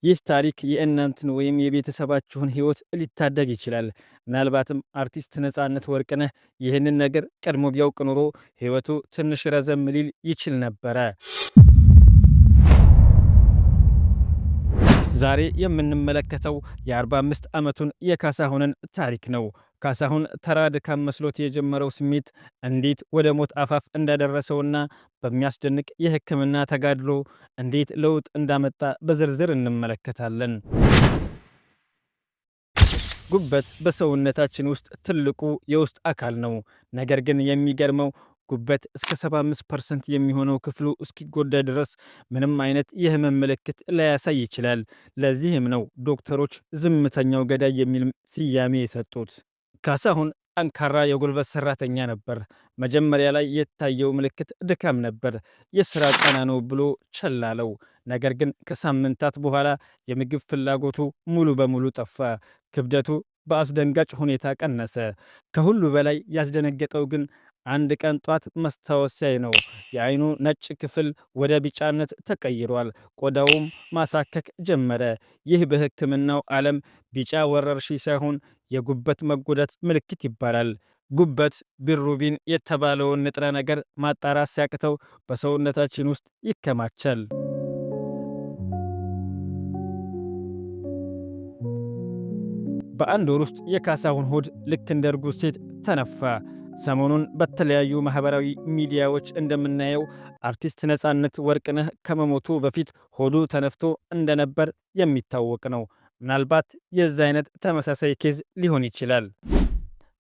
ይህ ታሪክ የእናንተን ወይም የቤተሰባችሁን ሕይወት ሊታደግ ይችላል። ምናልባትም አርቲስት ነፃነት ወርቅነህ ይህንን ነገር ቀድሞ ቢያውቅ ኖሮ ሕይወቱ ትንሽ ረዘም ሊል ይችል ነበረ። ዛሬ የምንመለከተው የ45 ዓመቱን የካሳሁንን ታሪክ ነው። ካሳሁን ተራ ድካም መስሎት የጀመረው ስሜት እንዴት ወደ ሞት አፋፍ እንዳደረሰውና በሚያስደንቅ የሕክምና ተጋድሎ እንዴት ለውጥ እንዳመጣ በዝርዝር እንመለከታለን። ጉበት በሰውነታችን ውስጥ ትልቁ የውስጥ አካል ነው። ነገር ግን የሚገርመው ጉበት እስከ 75% የሚሆነው ክፍሉ እስኪጎዳ ድረስ ምንም አይነት የህመም ምልክት ላያሳይ ይችላል። ለዚህም ነው ዶክተሮች ዝምተኛው ገዳይ የሚል ስያሜ የሰጡት። ካሳሁን ጠንካራ የጉልበት ሰራተኛ ነበር። መጀመሪያ ላይ የታየው ምልክት ድካም ነበር። የስራ ጫና ነው ብሎ ቸል አለው። ነገር ግን ከሳምንታት በኋላ የምግብ ፍላጎቱ ሙሉ በሙሉ ጠፋ። ክብደቱ በአስደንጋጭ ሁኔታ ቀነሰ። ከሁሉ በላይ ያስደነገጠው ግን አንድ ቀን ጧት መስታወት ሲያይ ነው። የአይኑ ነጭ ክፍል ወደ ቢጫነት ተቀይሯል። ቆዳውም ማሳከክ ጀመረ። ይህ በሕክምናው ዓለም ቢጫ ወረርሽኝ ሳይሆን የጉበት መጎዳት ምልክት ይባላል። ጉበት bilirubin የተባለውን ንጥረ ነገር ማጣራት ሲያቅተው በሰውነታችን ውስጥ ይከማቻል። በአንድ ወር ውስጥ የካሳሁን ሆድ ልክ እንደ እርጉዝ ሴት ተነፋ። ሰሞኑን በተለያዩ ማህበራዊ ሚዲያዎች እንደምናየው አርቲስት ነፃነት ወርቅነህ ከመሞቱ በፊት ሆዱ ተነፍቶ እንደነበር የሚታወቅ ነው። ምናልባት የዚህ አይነት ተመሳሳይ case ሊሆን ይችላል።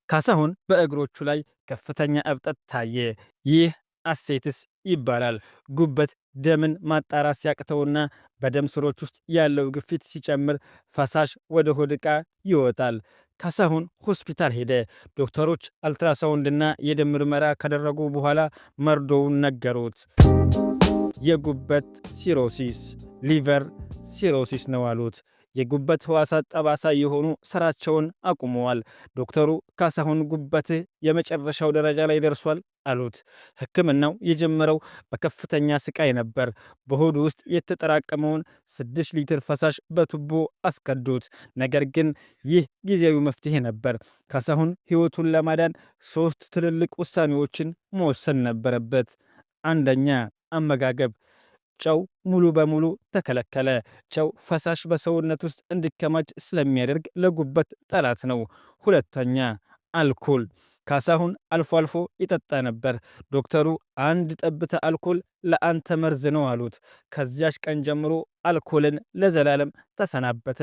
ካሳሁን በእግሮቹ ላይ ከፍተኛ እብጠት ታየ። ይህ ascites ይባላል። ጉበት ደምን ማጣራት ሲያቅተውና በደም ስሮች ውስጥ ያለው ግፊት ሲጨምር ፈሳሽ ወደ ሆድ ዕቃ ይወጣል። ካሳሁን ሆስፒታል ሄደ። ዶክተሮች አልትራሳውንድና የደም ምርመራ ካደረጉ በኋላ መርዶውን ነገሩት። የጉበት cirrhosis፣ liver cirrhosis ነው አሉት። የጉበት ህዋሳት ጠባሳ የሆኑ ስራቸውን አቁመዋል። ዶክተሩ ካሳሁን ጉበትህ የመጨረሻው ደረጃ ላይ ደርሷል አሉት። ሕክምናው የጀመረው በከፍተኛ ስቃይ ነበር። በሆዱ ውስጥ የተጠራቀመውን 6 ሊትር ፈሳሽ በቱቦ አስቀዱት። ነገር ግን ይህ ጊዜያዊ መፍትሄ ነበር። ካሳሁን ህይወቱን ለማዳን ሶስት ትልልቅ ውሳኔዎችን መወሰን ነበረበት። አንደኛ፣ አመጋገብ። ጨው ሙሉ በሙሉ ተከለከለ። ጨው ፈሳሽ በሰውነት ውስጥ እንዲከማች ስለሚያደርግ ለጉበት ጠላት ነው። ሁለተኛ፣ አልኮል። ካሳሁን አልፎ አልፎ ይጠጣ ነበር። ዶክተሩ አንድ ጠብታ አልኮል ለአንተ መርዝ ነው አሉት። ከዚያች ቀን ጀምሮ አልኮልን ለዘላለም ተሰናበተ።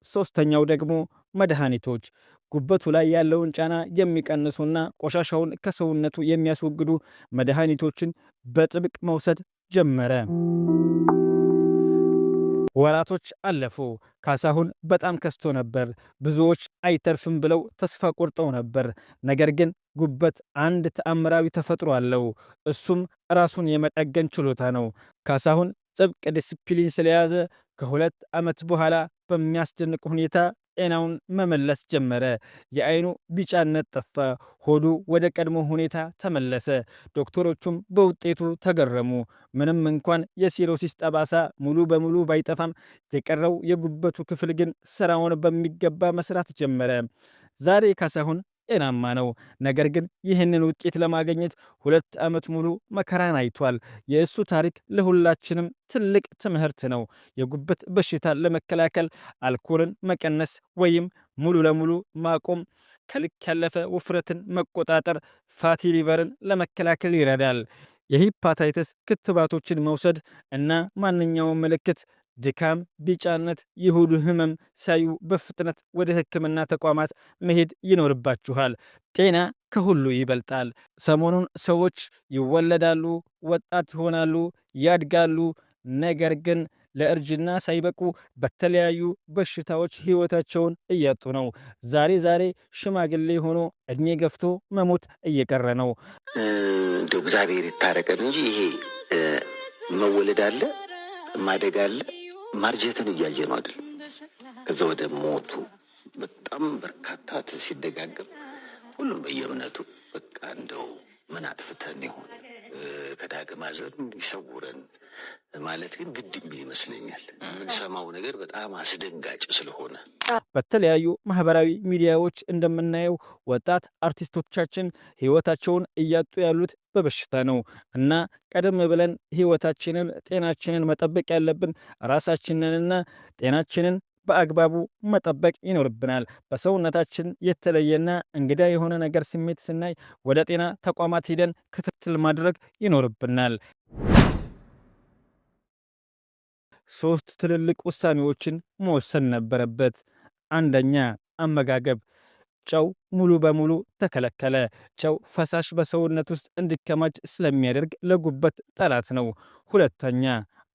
ሶስተኛው ደግሞ መድኃኒቶች። ጉበቱ ላይ ያለውን ጫና የሚቀንሱና ቆሻሻውን ከሰውነቱ የሚያስወግዱ መድኃኒቶችን በጥብቅ መውሰድ ጀመረ። ወራቶች አለፉ። ካሳሁን በጣም ከስቶ ነበር። ብዙዎች አይተርፍም ብለው ተስፋ ቆርጠው ነበር። ነገር ግን ጉበት አንድ ተአምራዊ ተፈጥሮ አለው። እሱም ራሱን የመጠገን ችሎታ ነው። ካሳሁን ጥብቅ ዲስፕሊን ስለያዘ ከ2 ዓመት በኋላ በሚያስደንቅ ሁኔታ ጤናውን መመለስ ጀመረ። የአይኑ ቢጫነት ጠፋ። ሆዱ ወደ ቀድሞ ሁኔታ ተመለሰ። ዶክተሮቹም በውጤቱ ተገረሙ። ምንም እንኳን የ cirrhosis ጠባሳ ሙሉ በሙሉ ባይጠፋም የቀረው የጉበቱ ክፍል ግን ስራውን በሚገባ መስራት ጀመረ። ዛሬ ካሳሁን ጤናማ ነው። ነገር ግን ይህንን ውጤት ለማግኘት 2 ዓመት ሙሉ መከራን አይቷል። የእሱ ታሪክ ለሁላችንም ትልቅ ትምህርት ነው። የጉበት በሽታን ለመከላከል አልኮልን መቀነስ ወይም ሙሉ ለሙሉ ማቆም፣ ከልክ ያለፈ ውፍረትን መቆጣጠር fatty liver ን ለመከላከል ይረዳል። የሂፓታይተስ ክትባቶችን መውሰድ እና ማንኛውም ምልክት፣ ድካም፣ ቢጫነት፣ የሆድ ህመም ሲያዩ በፍጥነት ወደ ሕክምና ተቋማት መሄድ ይኖርባችኋል። ጤና ከሁሉ ይበልጣል። ሰሞኑን ሰዎች ይወለዳሉ፣ ወጣት ይሆናሉ፣ ያድጋሉ። ነገር ግን ለእርጅና ሳይበቁ በተለያዩ በሽታዎች ህይወታቸውን እያጡ ነው። ዛሬ ዛሬ ሽማግሌ ሆኖ እድሜ ገፍቶ መሞት እየቀረ ነው። እንደው እግዚአብሔር ይታረቀን እንጂ ይሄ መወለድ አለ፣ ማደግ አለ፣ ማርጀትን እያየ ነው አይደል? ከዛ ወደ ሞቱ በጣም በርካታ ሲደጋገም ሁሉም በየእምነቱ በቃ እንደው ምን አጥፍተን ይሆን? ከዳግም ሐዘን ይሰውረን ማለት ግን ግድ የሚል ይመስለኛል። የምንሰማው ነገር በጣም አስደንጋጭ ስለሆነ። በተለያዩ ማህበራዊ ሚዲያዎች እንደምናየው ወጣት አርቲስቶቻችን ህይወታቸውን እያጡ ያሉት በበሽታ ነው እና ቀደም ብለን ህይወታችንን፣ ጤናችንን መጠበቅ ያለብን ራሳችንንና ጤናችንን በአግባቡ መጠበቅ ይኖርብናል። በሰውነታችን የተለየና እንግዳ የሆነ ነገር ስሜት ስናይ ወደ ጤና ተቋማት ሂደን ክትትል ማድረግ ይኖርብናል። ሶስት ትልልቅ ውሳኔዎችን መወሰን ነበረበት። አንደኛ፣ አመጋገብ። ጨው ሙሉ በሙሉ ተከለከለ። ጨው ፈሳሽ በሰውነት ውስጥ እንዲከማች ስለሚያደርግ ለጉበት ጠላት ነው። ሁለተኛ፣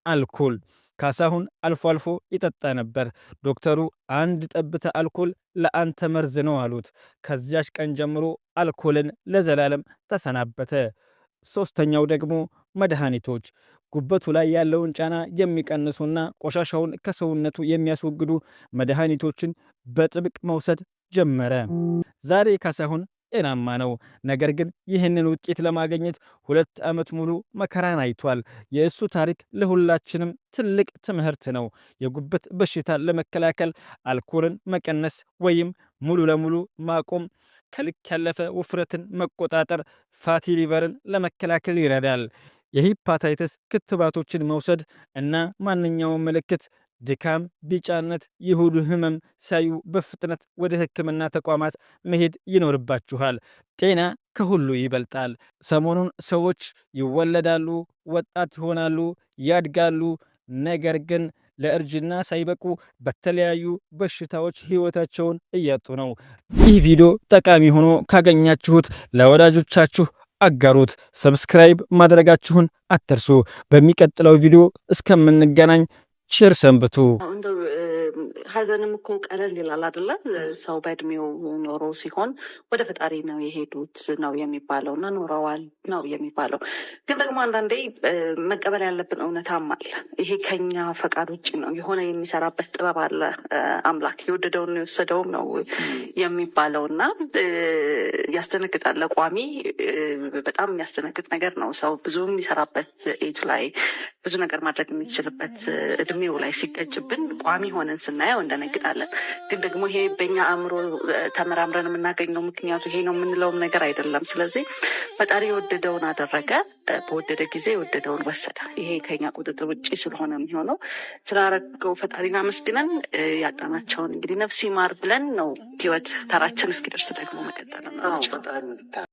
አልኮል። ካሳሁን አልፎ አልፎ ይጠጣ ነበር። ዶክተሩ አንድ ጠብታ አልኮል ለአንተ መርዝ ነው አሉት። ከዚያች ቀን ጀምሮ አልኮልን ለዘላለም ተሰናበተ። ሶስተኛው ደግሞ መድኃኒቶች። ጉበቱ ላይ ያለውን ጫና የሚቀንሱና ቆሻሻውን ከሰውነቱ የሚያስወግዱ መድኃኒቶችን በጥብቅ መውሰድ ጀመረ። ዛሬ ካሳሁን ጤናማ ነው። ነገር ግን ይህንን ውጤት ለማግኘት 2 ዓመት ሙሉ መከራን አይቷል። የእሱ ታሪክ ለሁላችንም ትልቅ ትምህርት ነው። የጉበት በሽታ ለመከላከል አልኮልን መቀነስ ወይም ሙሉ ለሙሉ ማቆም፣ ከልክ ያለፈ ውፍረትን መቆጣጠር fatty liver ን ለመከላከል ይረዳል። የሂፓታይተስ ክትባቶችን መውሰድ እና ማንኛውም ምልክት ድካም፣ ቢጫነት፣ የሆድ ህመም ሲያዩ በፍጥነት ወደ ሕክምና ተቋማት መሄድ ይኖርባችኋል። ጤና ከሁሉ ይበልጣል። ሰሞኑን ሰዎች ይወለዳሉ፣ ወጣት ይሆናሉ፣ ያድጋሉ። ነገር ግን ለእርጅና ሳይበቁ በተለያዩ በሽታዎች ህይወታቸውን እያጡ ነው። ይህ ቪዲዮ ጠቃሚ ሆኖ ካገኛችሁት ለወዳጆቻችሁ አጋሩት። Subscribe ማድረጋችሁን አትርሱ። በሚቀጥለው ቪዲዮ እስከምንገናኝ ቸር ሰንብቱ። እንደው ሀዘንም እኮ ቀለል ይላል አይደለ? ሰው በእድሜው ኖሮ ሲሆን ወደ ፈጣሪ ነው የሄዱት ነው የሚባለው እና ኖረዋል ነው የሚባለው። ግን ደግሞ አንዳንዴ መቀበል ያለብን እውነታም አለ። ይሄ ከኛ ፈቃድ ውጭ ነው። የሆነ የሚሰራበት ጥበብ አለ። አምላክ የወደደውን ነው የወሰደውም ነው የሚባለው እና ያስደነግጣል። ለቋሚ በጣም የሚያስደነግጥ ነገር ነው። ሰው ብዙ የሚሰራበት ኤጅ ላይ፣ ብዙ ነገር ማድረግ የሚችልበት እድሜው ላይ ሲቀጭብን ቋሚ ሆነን ስናየው እንደነግጣለን። ግን ደግሞ ይሄ በኛ አእምሮ ተመራምረን የምናገኘው ምክንያቱ ይሄ ነው የምንለውም ነገር አይደለም። ስለዚህ ፈጣሪ የወደደውን አደረገ፣ በወደደ ጊዜ የወደደውን ወሰደ። ይሄ ከኛ ቁጥጥር ውጭ ስለሆነ የሚሆነው ስላረገው ፈጣሪን አመስግነን ያጣናቸውን እንግዲህ ነፍስ ይማር ብለን ነው ህይወት ተራችን እስኪደርስ ደግሞ መቀጠል ነው። ፈጣሪ